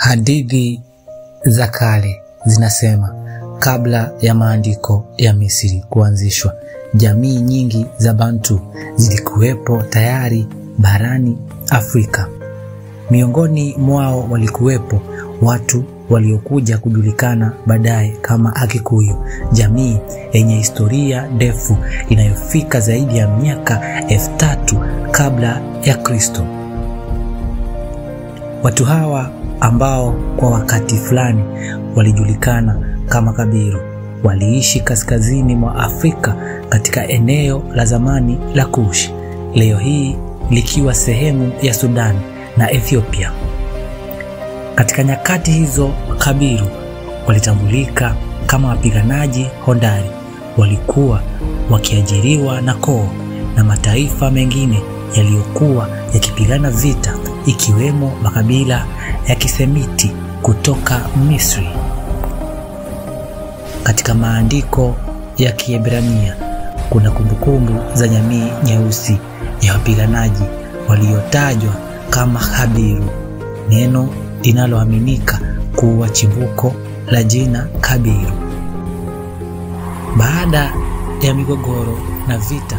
Hadithi za kale zinasema kabla ya maandiko ya Misri kuanzishwa, jamii nyingi za Bantu zilikuwepo tayari barani Afrika. Miongoni mwao walikuwepo watu waliokuja kujulikana baadaye kama Agikuyu, jamii yenye historia ndefu inayofika zaidi ya miaka 3000 kabla ya Kristo. Watu hawa ambao kwa wakati fulani walijulikana kama Kabiru waliishi kaskazini mwa Afrika katika eneo la zamani la Kush, leo hii likiwa sehemu ya Sudan na Ethiopia. Katika nyakati hizo, Kabiru walitambulika kama wapiganaji hodari, walikuwa wakiajiriwa na koo na mataifa mengine yaliyokuwa yakipigana vita, ikiwemo makabila ya Kisemiti kutoka Misri. Katika maandiko ya Kiebrania kuna kumbukumbu za jamii nyeusi ya wapiganaji waliotajwa kama Habiru, neno linaloaminika kuwa chimbuko la jina Kabiru. Baada ya migogoro na vita